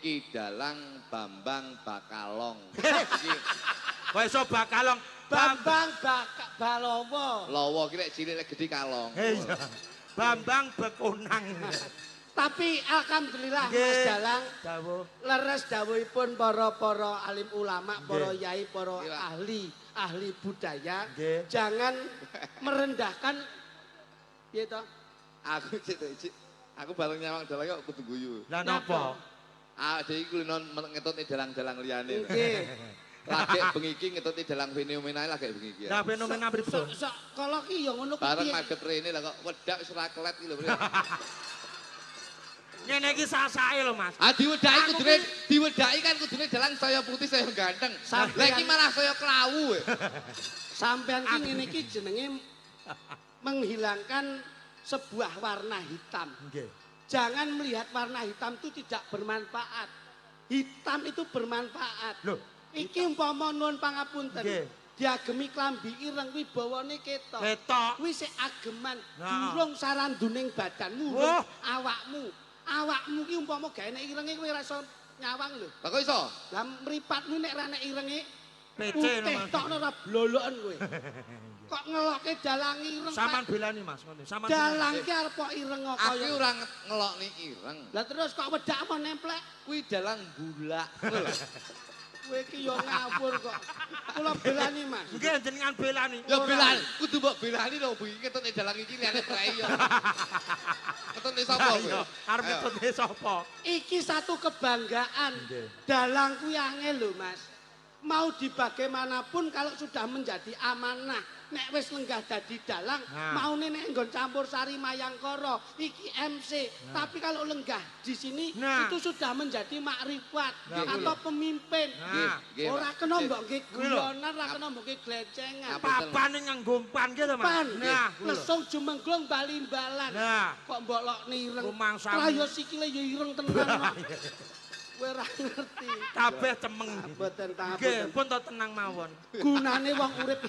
Ki Dalang Bambang Bakalong. Iki Kok iso Bakalong? Bambang Balowo. Lawa ki nek cilik, nek gedhe kalong. Iya. Bambang Bekonang. Tapi alhamdulillah, Mas Dalang, Dawuh. Leres dawuhipun para-para alim ulama, para yai, para ahli, ahli budaya, jangan merendahkan, piye to? Aku cek cek aku bareng nyawang dalang kok kudu guyu. Lah, napa? Ah, dhewe iki kulino ngetutne dalang-dalang liyane. Nggih. Lagi bengi iki ngetutne dalang fenomena, lagi bengi iki. Lah, fenomena pripun? Sok sok kala ki ya ngono ku Bareng piye? madhep rene lah kok wedak wis ora kelet iki lho. Ngene iki sasake lho, Mas. Ah, diwedaki Aku kudune diwedaki kan kudune dalang saya putih, saya ganteng. Lah, iki malah saya klawu. Sampean ki ngene iki jenenge menghilangkan sebuah warna hitam. Jangan melihat warna hitam itu tidak bermanfaat. Hitam itu bermanfaat. Loh, Iki umpama, nuwun pangapunten. Diagemi klambi ireng, wibawane ketok. Ketok. Kuwi sik ageman, Nah. durung saranduning badanmu, Wah. durung awakmu. Awakmu ki umpama gawe nek irenge, kowe ora iso nyawang lho. Lah, kok iso? Lah, mripatmu nek ra nek irenge PC putih lho, Mas. tok ora bloloken kowe. Kok ngelokke dalang ireng? Saman belani, Mas, ngono. Saman. Dalang ki arep kok ireng kok Aku kaya. ora ngelokne ireng. Lah, terus kok wedak apa nemplek? Kuwi dalang bulak. Ngono lho. Kowe iki yo ngawur kok. Kula belani, Mas. Nggih, jenengan belani. Ya belani, kudu mbok belani lho, bengi ngetutne dalang iki liyane prei yo. Ngetutne sapa kowe? Iya, arep Ayo. ngetutne sapa? Iki satu kebanggaan. Nggih. Dalang kuwi angel lho, Mas. Mau dibagaimanapun kalau sudah menjadi amanah, nek wis lenggah dadi dalang, Nah. maune nek nggon campur sari Mayangkara, iki MC. Tapi kalau lenggah di sini Nah. itu sudah menjadi makrifat Nah, atau pemimpin. Nah. Nggih, Ora Pak. kena mbok nggih Kuwi lho. guyonan, ora kena mbok nggih glecengan. Ngapunten. Papane nganggo pan gitu, Mas. Pan, Nah, kuwi lho. lesung jumengglung bali-balan. Nah. Kok mbok lokne ireng. Rumangsamu. Lah ya sikile ya ireng tenan kok. Kowe ora ngerti. Kabeh cemeng. Mboten ta, Nggih, mboten. pun to tenang mawon. Gunane wong urip.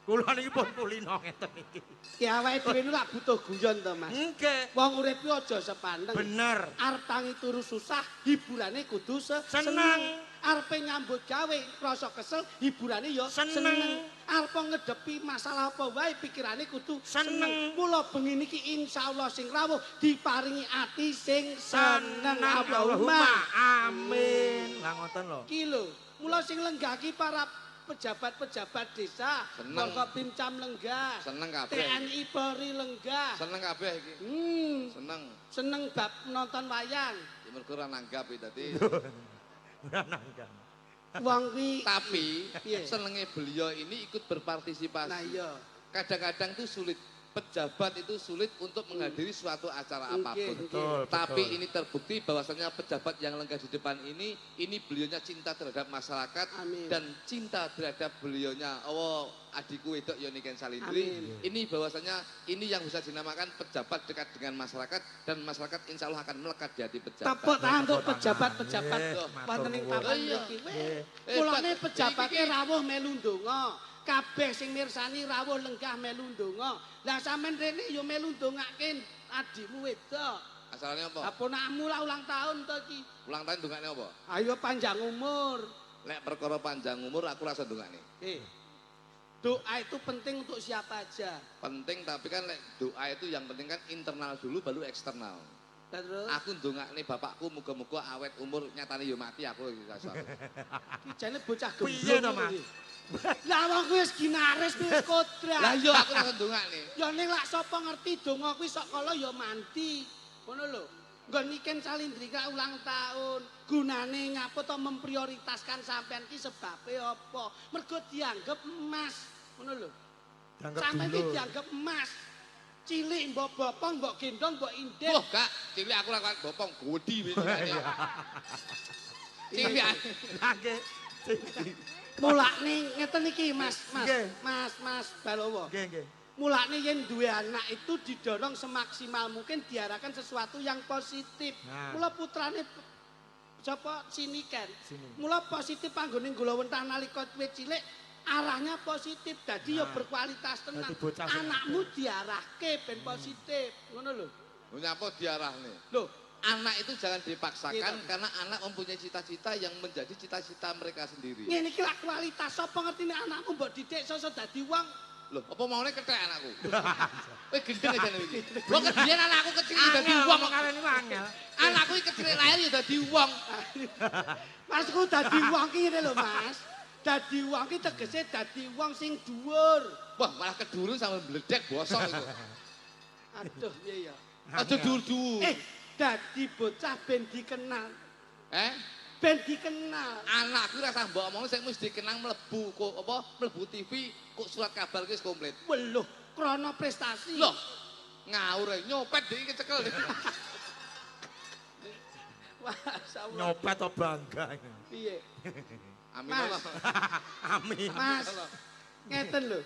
Kula niki pun kulino ngeten iki. Ki awake dhewe niku lak butuh guyon to, Mas. Nggih, Wong urip ki aja sepaneng. Bener. Arep tangi turu susah, hiburane kudu Seneng. Arepe nyambut gawe rasa kesel, hiburane ya Seneng. Arep ngedepi masalah apa wae, pikirane kudu Seneng. Mula bengi niki insyaallah sing rawuh diparingi ati sing seneng. Allahumma. Amin. Lah, ngoten lho. Ki lho, mula sing lenggah ki para pejabat-pejabat desa, Seneng. Forkopimcam lenggah, Seneng kabeh. TNI Polri lenggah. Seneng kabeh iki. Seneng. Seneng bab nonton wayang. Ya mergo ora nanggap iki dadi. Ora nanggap. Wong kuwi Tapi Piye? senenge beliau ini ikut berpartisipasi. Nah iya. Kadang-kadang tuh sulit, pejabat itu sulit untuk menghadiri suatu acara apapun. Betul, Tapi betul. ini terbukti bahwasannya pejabat yang lenggah di depan ini beliaunya cinta terhadap masyarakat Amin. dan cinta terhadap beliaunya. Oh, adikku wedok ya Niken Salindri. Amin. Ini bahwasannya ini yang bisa dinamakan pejabat dekat dengan masyarakat dan masyarakat insya Allah akan melekat di hati pejabat. Tepuk tangan untuk Tepuk tangan. pejabat-pejabat Nggih, wonten ing matur papan nuwun. mriki. Iya. Weh, Mulane Hebat. pejabate Iki- rawuh melu ndonga. Kabeh sing mirsani rawuh lenggah melu ndonga. Lah, sampean rene ya melu ndongake adimu wedok. Asalnya apa? Lah, ponakmu lah ulang tahun to iki. Ulang tahun dongakne apa? Ayo panjang umur. Lek perkara panjang umur aku rasa dongakne. Eh. Doa itu penting untuk siapa aja. Penting, tapi kan lek doa itu yang penting kan internal dulu baru eksternal. Lah, terus Aku ndongakne bapakku muga-muga awet umur, nyatane yo mati aku iki rasa. Iki jane bocah Piye gemblung. to, Mas? Iki. Lah, wong kuwi wis ginaris, kuwi wis kodrat. Lah iya, aku rasa ndongakne. Ya ning lak sapa ngerti donga kuwi sok kala ya manti. Ngono lho. Nggon Niken Salindri ka ulang tahun. Gunane ngapa to memprioritaskan sampean ki sebabe apa? Mergo dianggep emas. Ngono lho. Dianggep Sampean ki dulur. dianggep emas. Cilik mbok bopong, mbok gendong, mbok inden. Wah, gak, cilik aku ora kuat bopong, gede wis. Cilik. Lah nggih. Mulane ngeten iki, Mas, Mas, Nggih. Mas, Mas Balowo. Nggih, nggih. Mulane yen duwe anak itu didorong semaksimal mungkin, diarahkan sesuatu yang positif. Nah. Mula putrane sapa, Siniken. Sini. Mula positif panggone gula wentah nalika wit cilik arahnya positif, dadi ya Nah. berkualitas tenan. Dadi bocah sing Anakmu diarahke ben positif, ngono lho. Nyapa diarahne? Lho, Anak itu jangan dipaksakan Gitu. karena anak mempunyai cita-cita yang menjadi cita-cita mereka sendiri. Ngene iki lak kualitas sapa ngerti nek anakmu mbok didik iso dadi wong. Loh, apa maune kethek anakku? Kowe gendeng aja iki. Wong kebiyen anakku kecil ya dadi Angel wong. ngomong kalian niku angel. Anakku iki kecil lahir ya dadi wong. Masku dadi wong ki ngene lho, Mas. Dadi wong ki tegese dadi wong sing dhuwur. Wah, malah kedurun sampe bledek bosok iku. Aduh, piye ya. Aja dhuwur-dhuwur. Dadi bocah ben dikenal. Eh? Ben dikenal. Anakku rasa mbok omong sing mesti dikenang mlebu kok apa mlebu TV kok surat kabar ki wis komplit. Weluh, krana prestasi. Loh, ngawur ae nyopet dhek iki kecekel. Wah, Allah. Nyopet to bangga. Piye? Amin Mas. Allah. Amin. Mas, ngeten lho.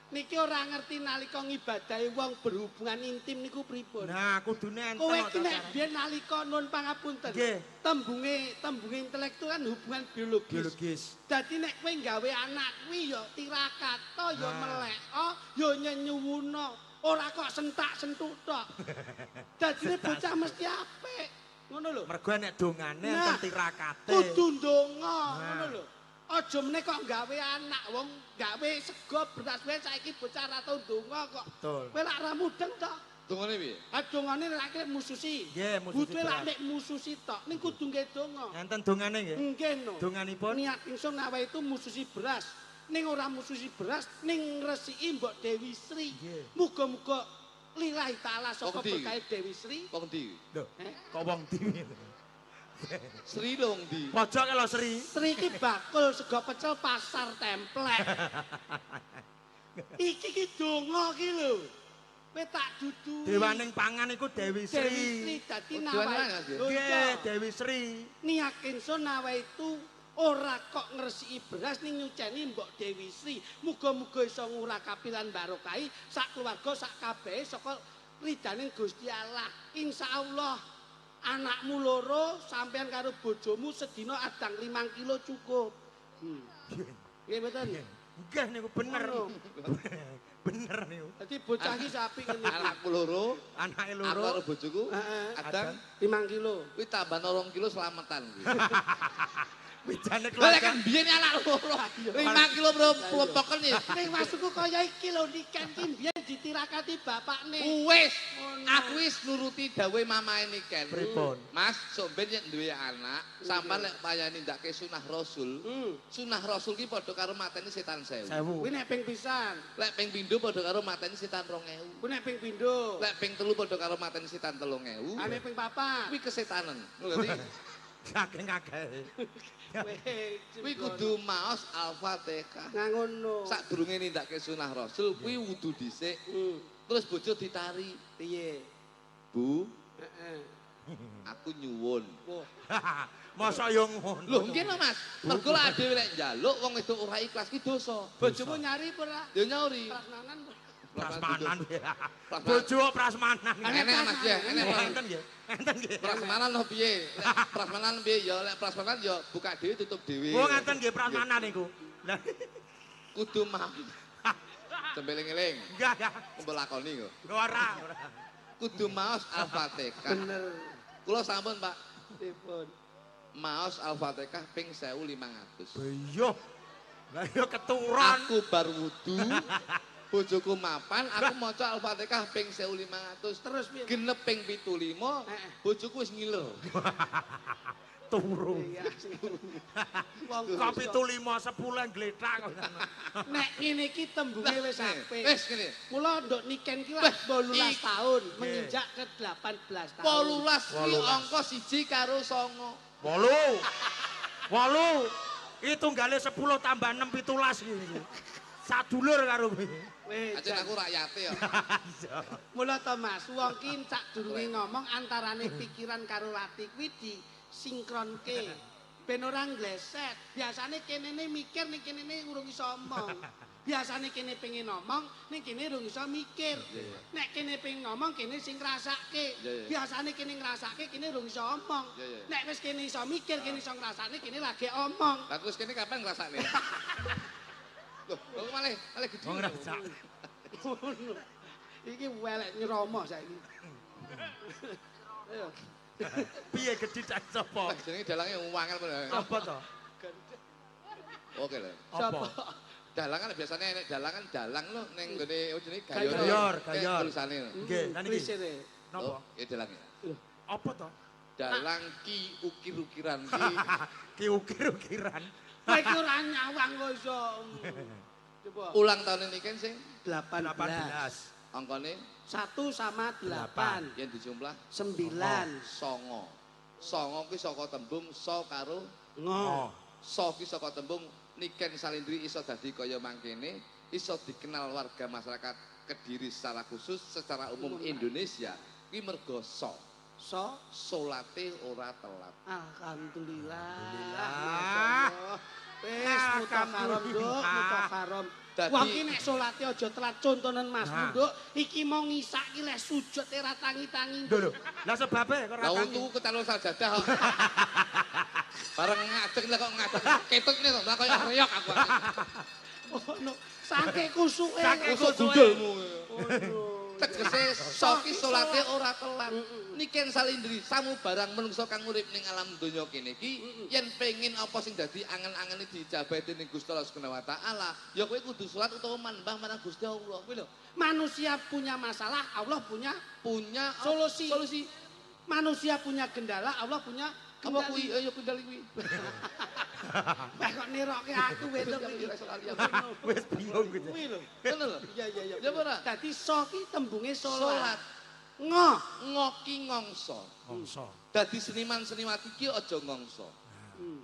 Niki ora ngerti nalika ngibadahi wong berhubungan intim niku pripun. Nah, kudune enten. Kowe kok ki nek tataran. biyen nalika nun pangapunten. Nggih. Tembunge intelektual kan hubungan biologis. Biologis. Dadi nek kowe gawe anak kuwi ya tirakata, ya Nah. meleko, ya nyenyuwuna. Ora kok sentak-sentuk tok. Dadine bocah mesti apik. Ngono lho. Mergo nek dongane Nah, enten tirakate. Kudu ndonga, Nah. ngono lho. Aja meneh kok gawe anak wong gawe sego beras wae saiki bocah ra tau ndonga kok. Betul. Kowe lak ra mudeng tok. Dongane piye? Ah dongane lak kira mususi. Nggih, mususi Butuhe lak beras. mek mususi tok. Ning kudu nggih donga. Enten dongane nggih. Nggih no. Donganipun Niat ingsun nawa itu mususi beras. Ning ora mususi beras, ning ngresiki Mbok Dewi Sri. Nggih. Muga-muga lillahi taala saka Wong ndi? berkahe Dewi Sri. Wong ndi? Lho, Eh? kok wong ndi? Sri lho wong ndi? Pojok lho Sri. Sri iki bakul sego pecel pasar templek. Iki ki donga ki lho. Kowe tak dudu. Dewaning pangan iku Dewi Dewi Sri Sri. dadi Oh, nawa. dewaning pangan, Mas, ya? Nggih, Dewi Sri. Niat ingsun nawa itu ora kok ngresiki beras ning nyuceni Mbok Dewi Sri. Muga-muga iso ngurakapi lan barokahi sak keluarga sak kabehe saka ridaning Gusti Allah. Insyaallah anakmu loro sampean karo bojomu sedina adang 5 kilo cukup. Nggih mboten? Nggih niku bener. Ngono. Bener niku. Dadi bocah iki apik ngene iki. Anakku loro, Anake aku karo loro. bojoku, Heeh. adang 5 kilo. kuwi tambah 2 kilo slametan kuwi. Wijane Lah keluarga. kan biyen anak loro. 5 kilo bro plempoken ya. Ning masukku kaya iki lho Niken ki mbiyen ditirakati bapakne. Wis, Ngono. aku wis nuruti dawuhe mamae Niken. Pripun? Mas, sok ben yen duwe anak, sampean lek payani ndake sunah Rasul. Sunah Rasul ki padha karo mateni setan 1000. 1000. Kuwi nek ping pisan, Lek ping pindho padha karo mateni setan 2000. kuwi nek ping pindho. Lek ping telu padha karo mateni setan 3000. Ane ping papat. Kuwi kesetanan. Ngerti? Saking akeh. Kuwi kudu maos Al-Fatihah. Nah ngono. Sadurunge nindakake sunah Rasul kuwi wudu dhisik, terus bojo ditari. Piye? Bu, Heeh. aku nyuwun. Wah, Mosok yo ngono. Lho nggih lho Mas, mergo lak dhewe lek njaluk wong wedok ora ikhlas ki dosa. bojomu nyari apa ora? Ya nyauri. Prasmanan. apa? Prasmanan. Prasmanan. Bojo prasmanan. Enek Mas ya, enek. Oh, Enten nggih. Enten nggih. Prasmanan lho piye? Lek prasmanan piye ya lek prasmanan ya buka dhewe tutup dhewe. Oh ngaten nggih prasmanan niku. Lah Kudu mah. Tembeling-eling, enggak enggak. mbok lakoni kok. Ora ora. Kudu maos Al-Fatihah. Bener. Kula sampun Pak, Pripun? maos Al-Fatihah ping 1500. Iya. Lah yo keturun. Aku bar wudu, bojoku mapan, aku maca Al-Fatihah ping 1500. Terus piye? Genep ping 75, Heeh. bojoku wis ngiler. Turu. Iya. Wong Kok 75 10 gletak kok. Nek ngene iki tembunge wis apik. Wis ngene. Mula nduk Niken ki lak 18 tahun, menginjak ke 18 tahun. 18 kuwi angka 1 karo 9. 8. 8. Iki tunggale 10 tambah 6 17 iki. Sadulur karo kowe. Weh, Aja aku rakyate ya. Mula to Mas, wong ki sadurunge ngomong antarane pikiran karo ati kuwi disinkronke. Ben ora ngleset. Biasane kenene mikir ning kenene urung iso omong. Biasane kene pengen ngomong, ning kene urung iso mikir. Nek kene pengen ngomong, kene sing ngrasake. Iya, iya. Biasane kene ngrasake, kene urung iso omong. Iya, iya. Nek wis kene iso mikir, kene iso ngrasakne, kene lagi omong. Lah terus kene kapan ngrasakne? Loh, kok malah malah gede. Wong ngrasak. Ngono. Iki welek nyeromo saiki. Ayo. Piye gedhidhake sapa? Jenenge dalange wangel bener. Apa to? Oke lho. Apa? Dalangan biasanya enek dalangan dalang lho ning nggone jenenge gayor. Gayor, gayor. Tulisane. Nggih, lha niki. Napa? Oh, ya dalange. Apa to? Dalang ki ukir-ukiran ki. Ki ukir-ukiran. Kowe iki ora nyawang kok iso. Coba. Ulang tahun ini kan sing 18. 18. Angkane 1 sama 8. Yen dijumlah 9. Songo. Songo ki saka tembung so karo ngo. So ki saka tembung Niken Salindri iso dadi kaya mangkene, iso dikenal warga masyarakat Kediri secara khusus, secara umum Indonesia. Kuwi mergo so. So salate ora telat. Alhamdulillah. Wis mutakarom, Nduk, mutakarom. Wong ki nek salate aja telat contonen Mas Nduk, iki mau ngisak ki leh sujud ora tangi-tangi. Lho lho. Lah sebabe kok ora tangi. Lah untuku ketalung sajadah kok. Bareng ngadeg lah kok ngadeg. Ketut ne to, lah koyo reyok aku. Ono saking kusuke. Saking Kusuk kusuke. gundulmu. Tegese soki salate ora telat. Niken Salindri samu barang menungso kang urip ning alam donya kene iki yen pengin apa sing dadi angen-angene diijabahi dening Gusti Allah Subhanahu wa taala, ya kowe kudu salat utawa manembah marang Gusti Allah. Kuwi lho, manusia punya masalah, Allah punya Punya solusi. Solusi. Manusia punya kendala, Allah punya Apa kuwi? kendali. Ayo kendali kuwi. Wah kok niroke aku wedok iki. Wis bingung kuwi. Kuwi lho. Ngono lho. Iya iya iya. Ya apa ora? Dadi so ki tembunge Salat. salat. Ngo. Ngoki ngongso. Ngongso. Dadi seniman-seniwati ki aja ngongso.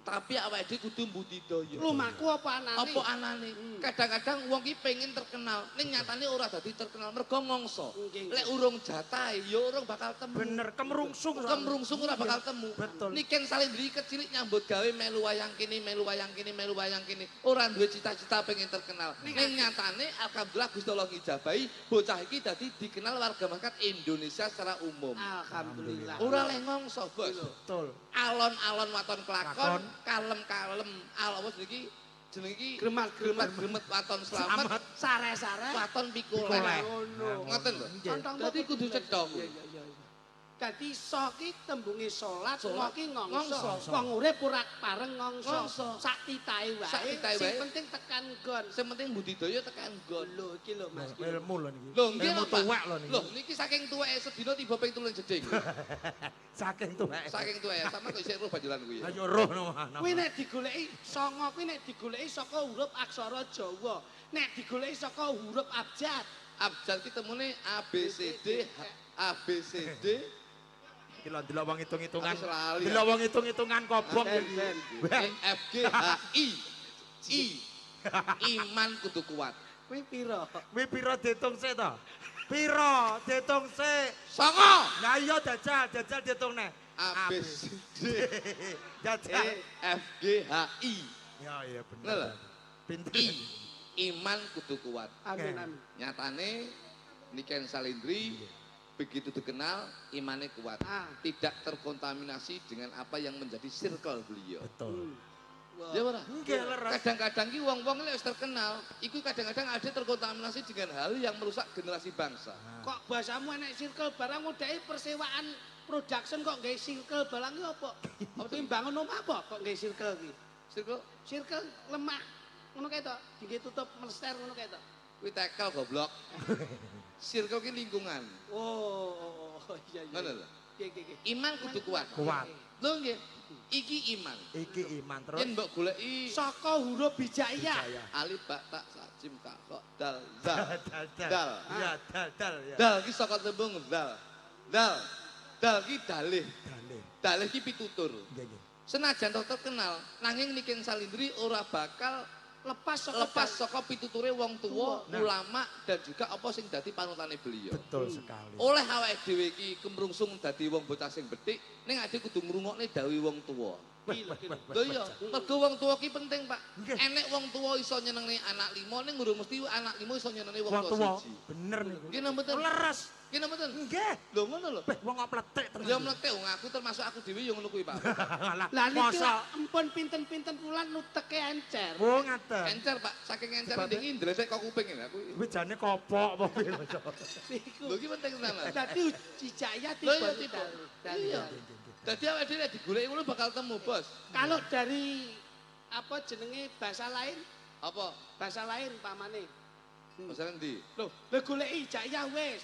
Tapi awake dhewe kudu mbudidaya. Lumaku apa anane? Apa anane? Kadang-kadang wong ki pengen terkenal, ning nyatane ora dadi terkenal mergo ngongso. Lek urung jatahe ya urung bakal temu. Bener, kemrungsung. Kemrungsung ora bakal temu. Betul. Niken Salindri kecilik nyambut gawe melu wayang kene, melu wayang kene, melu wayang kene. Ora duwe cita-cita pengen terkenal. Ning nyatane alhamdulillah Gusti Allah ngijabahi bocah iki dadi dikenal warga masyarakat Indonesia secara umum. Alhamdulillah. Ora leh ngongso, Bos. Betul. Alon-alon waton kelakon, kalem-kalem al apa jenenge jenenge iki Gremat-gremet gremet waton slamet, sare-sare waton pikoleh. Ngono. Ngoten lho. Dadi kudu cetha kuwi. Iya iya iya. Dadi so ki tembunge salat, ngo ki ngongso. Ngongso. Wong urip ora pareng ngongso. Sak titahe wae. Sing penting tekan nggon. Sing penting budidaya tekan nggon. Lho iki lho Mas. Ilmu lho niki. Lho nggih Ilmu tuwek lho niki. Lho niki saking tuweke sedina tiba ping 3 jeding. Saking tuweke. Saking tuweke sama kok isih roh banjulan kuwi. Lah yo roh no. Kuwi nek digoleki songo kuwi nek digoleki saka huruf aksara Jawa. Nek digoleki saka huruf abjad. Abjad ki temune A B C D H A B C D. Iki lho delok wong hitung-hitungan. Aku Delok wong hitung-hitungan kobong. E F G H I I. Iman kudu kuat. Kuwi pira? Kuwi pira diitung sik to? Pira diitung sik? Songo. Lah iya jajal, jajal diitung neh. A B C D Jajal. E F G H I. Ya iya bener. Pinter. I. Iman kudu kuat. Amin amin. Nyatane Niken Salindri begitu dikenal imannya kuat, tidak terkontaminasi dengan apa yang menjadi circle beliau. Betul. Ya ora? Kadang-kadang ki wong-wong lek wis terkenal, iku kadang-kadang ada terkontaminasi dengan hal yang merusak generasi bangsa. Kok bahasamu enek circle barang ngudeki persewaan production kok nggawe circle barang ki apa? Apa bangun omah apa kok nggawe circle ki? Circle? Circle lemah ngono kae to, dingge tutup melester ngono kae to. Kuwi tekel goblok. Circle ki lingkungan. Oh, iya iya. Ngono lho. Nggih nggih nggih. Iman kudu kuat. Kuat. Lho nggih. Iki iman. Iki iman terus. Yen mbok goleki saka huruf hijaiyah. Alif ba ta sa jim ka kha dal za. Dal. Ya dal dal ya. Dal ki saka tembung dal. Dal. Dal ki dalih. Dalih. Dalih ki pitutur. Nggih nggih. Senajan to terkenal, nanging Niken Salindri ora bakal lepas saka pituture wong tuwa, ulama dan juga apa sing dadi panutane beliau. Betul sekali. Oleh awake dhewe iki kemrungsung dadi wong bocah sing betik, ning ade kudu ngrungokne dawuhe wong tuwa. Lho iya, mergo wong tuwa ki penting, Pak. Enek wong tuwa iso nyenengne anak limo, ning urung mesti anak limo iso nyenengne wong tuwa siji. Bener niku. Nggih napa mboten? Leres. Nggih napa mboten? Nggih. Lho ngono lho. Beh wong kok pletik tenan. Ya mletik wong aku termasuk aku dhewe ya ngono kuwi, Pak. Lah niki empun pinten-pinten wulan nuteke encer. Oh ngaten. Encer, Pak. Saking encer niki ndlethek kok kuping ngene aku. Kuwi jane kopok apa piye kok. Niku. Lho iki penting tenan. Dadi hijayah tiba. Iya. Dadi awake dhewe nek digoleki ngono bakal temu, Bos. Kalau dari apa jenenge bahasa lain? Apa? Bahasa lain pamane. Bahasa endi? Loh, lho goleki hijaiyah wis.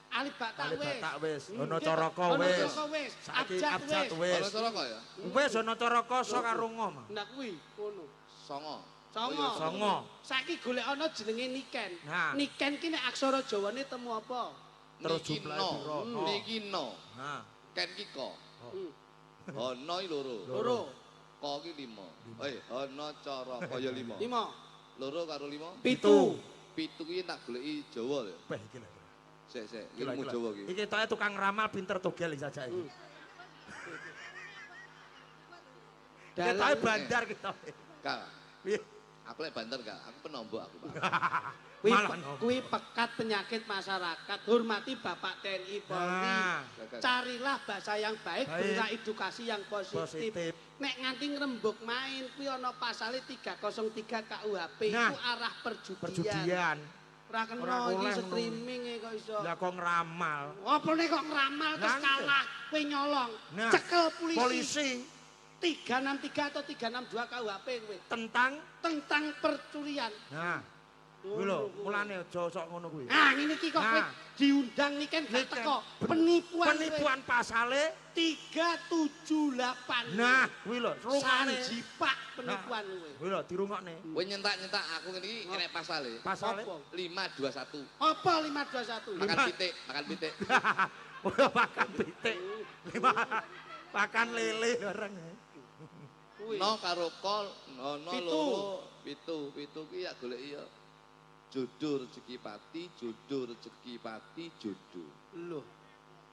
Alif ba ta Alif wis. ba ta wis, ana caraka Ana wis. caraka wis. Saiki Abjad abjad wis. wis. Ana caraka ya? Wis ana caraka sa karo ngo. Mas. Nah kuwi ngono. Songo. Songo. Oh, iya, Songo. Saiki golek ana jenenge Niken. Nah. Niken ki nek aksara Jawane temu apa? Terus Niki jumlahe no. piro? Niki no. Nah. Ken ki ko. Hmm. Ana iki loro. Loro. Ko ki 5. Eh, ana caraka ya 5. 5. Loro karo 5. 7. 7 ki tak goleki Jawa lho. Beh iki lho. Sik sik, Iki lho, ilmu iki lho. Jawa ki. Iki toke tukang ramal pinter togel iki sajake. Dalang Ketoke bandar ketoke. Kak, Piye? aku lek banter gak, aku penombok aku, Pak. Kuwi Malah no. kuwi pekat penyakit masyarakat. Hormati Bapak TNI Polri. Nah, Carilah bahasa yang baik, Baik. berilah edukasi yang positif. positif. Nek nganti ngrembug main kuwi ana pasale 303 KUHP Nah. iku arah perjudian. Perjudian. Ora kena Ora iki oleh ngono. streaming e kok iso. Lah kok ngramal. Apa nek kok ngramal terus Lah, kalah, kowe nyolong. Nah. Cekel polisi. Polisi 363 atau 362 KUHP kowe tentang tentang percurian. nah kuwi lho, mulane aja sok ngono kuwi. Nah, ngene iki kok kowe Nah. diundang niken gak Niken. teko. Penipuan. Penipuan pasale 378. nah kuwi lho, rungokne. Sanjipak penipuan kowe. Kuwi lho dirungokne. Kowe nyentak-nyentak aku ngene iki enek pasale. Pasale Apa? 521. Apa 521? Makan pitik, makan pitik. Wah, makan pitik. Lima makan lele bareng. Kuwi. No karo ko, no no Pitu. loro, pitu, pitu ki ya goleki ya. Jodoh rezeki pati, jodoh rezeki pati, jodoh. Lho.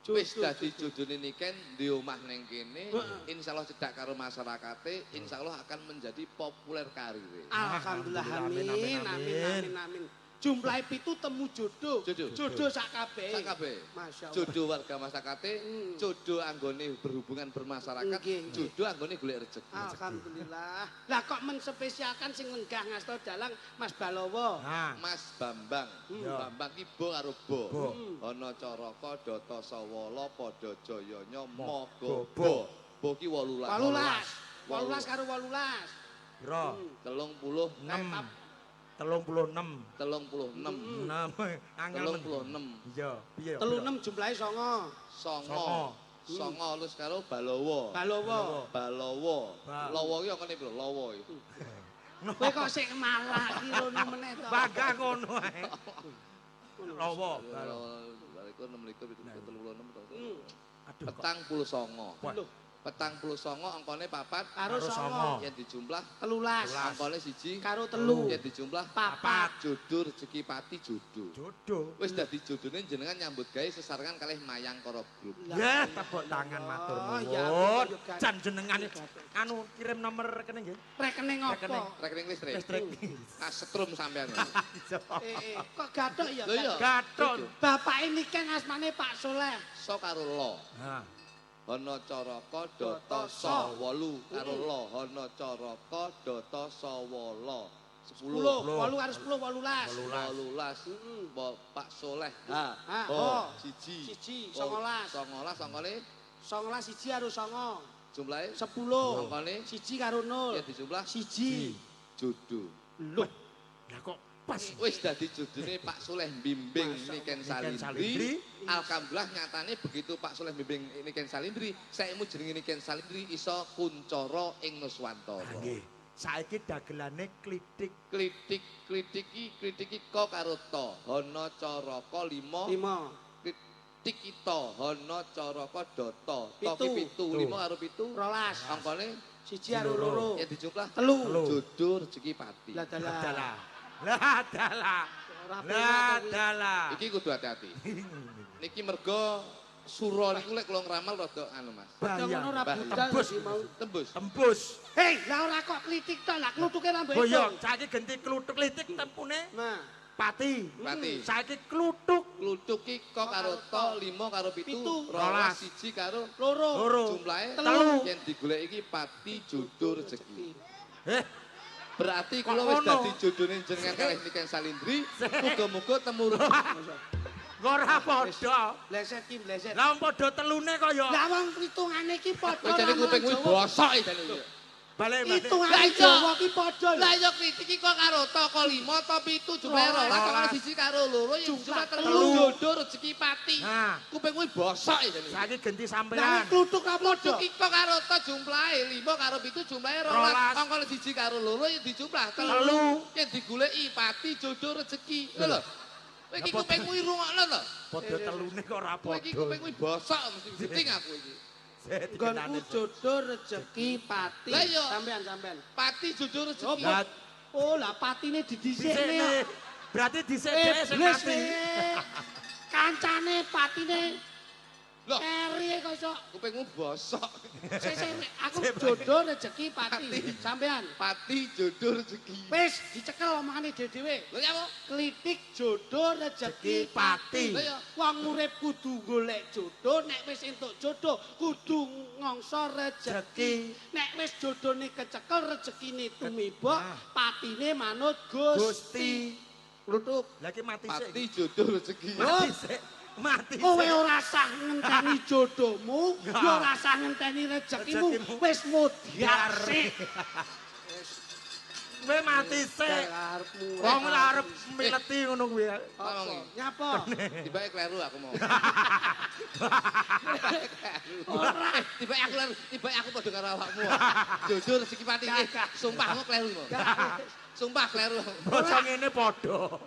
Wis Jodoh, dadi jodoh. jodone niken di omah ning kene, Heeh. insyaallah cedak karo masyarakate, insyaallah akan menjadi populer karire. Alhamdulillah Alhamdulillah, amin amin, amin amin. amin amin. Jumlahe pitu temu jodoh. Jodoh. Jodoh sak kabeh. Sak kabeh. Masya Allah. Jodoh warga masyarakate, jodoh anggone berhubungan bermasyarakat, Nggih, nggih. jodoh anggone golek rezeki. Alhamdulillah. Lah kok menspesialkan sing lenggah ngasta dalang Mas Balowo. Nah, Mas Bambang. Iya. Bambang ki bo karo bo. Bo. Ana caraka data sawala padha jayanya Moga maga bo. bo. Bo ki 18. 18. 18 karo 18. piro? 36 6. 36. 36 6. Angel men. 36 Iya, piye? 36 jumlahe 9. songo. Songo. Songo terus karo Balowo. Balowo. Balowo. Ba- Lowo ki angkane piro? Lowo iki. Kowe kok sik malah iki rono meneh to. Bangga ngono ae. Lowo. Balikur 6 likur 7 36 Aduh kok. Petang puluh songo. Wah. Lho, 49 angkane 4 karo Karo 9. songo. yen dijumlah 13. angkane 1 Karo 3. yen dijumlah 4. jodoh rezeki pati jodoh. Jodoh. Wis dadi jodone jenengan nyambut gawe sesarengan kalih Mayangkara Group. Ya, tepuk tangan matur Ya, nuwun. aku yo Jan jenengan anu kirim nomor rekening nggih. Rekening apa? Rekening. Rekening listrik. Listrik. Ah setrum sampean. Eh, eh, kok gathuk ya? Lho iya. Gathuk. Bapak ini kan asmane Pak Soleh. So karo lo. Nah, Hana caraka data sa 8 karo lo. Hana caraka data sa wala. 10, 10. 8 karo 10, 18. 18. Pak Soleh. Ha. Ha, Ho. ho. Siji. Siji, Oh, 19. 19 angkane 19 siji karo 9. jumlahe 10. angkane Siji karo 0. yen dijumlah Siji. jodoh. Loh, lah kok pas. Wis dadi jodone Pak Soleh bimbing Niken Niken Salindri. Salindri. Alhamdulillah nyatane begitu Pak Soleh bimbing Niken Salindri, saikmu jenenge Niken Salindri iso kuncara ing Nuswantara. Nggih. Saiki dagelane klitik. Klitik klitik iki klitik iki ko karo ta. Hana caraka 5 5. klitik kita hana caraka data. Ta ki Pitu. 7 5 karo 7 12. angkane Siji karo 2. yen dijumlah 3. Telu. jodoh rezeki pati. Lah dalah. Dalah. Lah dalah. Ora Lah penak kuwi. dalah. Iki kudu hati-hati. Niki mergo sura niku lek kula ngramal rada anu Mas. Padha ngono ora Bahaya. budal Tembus. iki mau. Tembus. Tembus. Hei, lah ora kok klitik tok, lah klutuke ra mbok Oh iya, hitung. saiki genti kluthuk klitik tempune Nah, pati. Pati. Saiki kluthuk Kluthuk ki kok karo ta 5 karo 7 Pitu. 12 siji karo loro. loro. jumlahe Telu. yen digoleki iki pati jodoh rezeki. Eh, Berarti Kok kula wis ngono? dadi jodone jenengan kalih Niken Salindri, muga-muga temu rezeki. Ora padha. Bleset ki bleset. Lah wong padha telune kaya Lah wong hitungane ki padha. Kowe jane kuping kuwi bosok iki jane. Balik balik. Hitungane Lah iya. Jawa ki padha lho. Lah iya kritik iki kok karo toko 5 to 7 jumlahe 12 karo 1 karo 2 ya jumlah 3 jodoh rezeki pati. Nah. Kuping kuwi bosok iki jane. Saiki genti Lah sampean. kluthuk apa padha? Iki kok karo to jumlahe 5 karo 7 jumlahe 12. 12. Angka 1 karo 2 ya dijumlah 3. Yen digoleki pati jodoh rezeki. Lho lho. Kowe iki Lah, kuping kuwi rungokno to. Padha telune kok ora Kowe iki padha. kuping kuwi bosok mesti geting aku iki. Nggonku jodoh rezeki pati. Lah iya. Sampean sampean. Pati jodoh rezeki. Lah Oh lah patine didhisikne. dhisikne. Berarti dhisik dhewe sing Iblis mati. eh. Kancane patine Loh. keri kok iso. Kupingmu bosok. Sik sik aku jodoh rezeki pati. Sampean. Pati jodoh rezeki. Wis dicekel omongane dhewe-dhewe. Lho ya apa? Klitik jodoh rezeki pati. Lah ya. Wong urip kudu golek jodoh, nek wis entuk jodoh kudu ngongso rezeki. Nek wis jodone kecekel rezekine tumiba, patine manut Gusti. Gusti. Kluthuk. Lah iki mati sik. Pati jodoh rezeki. Mati sik. Mati Kowe sik. ora sah ngenteni jodohmu, ya ora sah ngenteni rezekimu, Rezekimu. wis modyar sik. Kowe mati sik. Wong lah arep mileti ngono kuwi. Ngomong. Nyapa? Tibake kleru aku mau. Ora, tibake aku kleru, tibake aku padha karo awakmu. Jodoh rezeki pati. Sumpah mau kleru mau. Sumpah kleru. Basa ngene padha.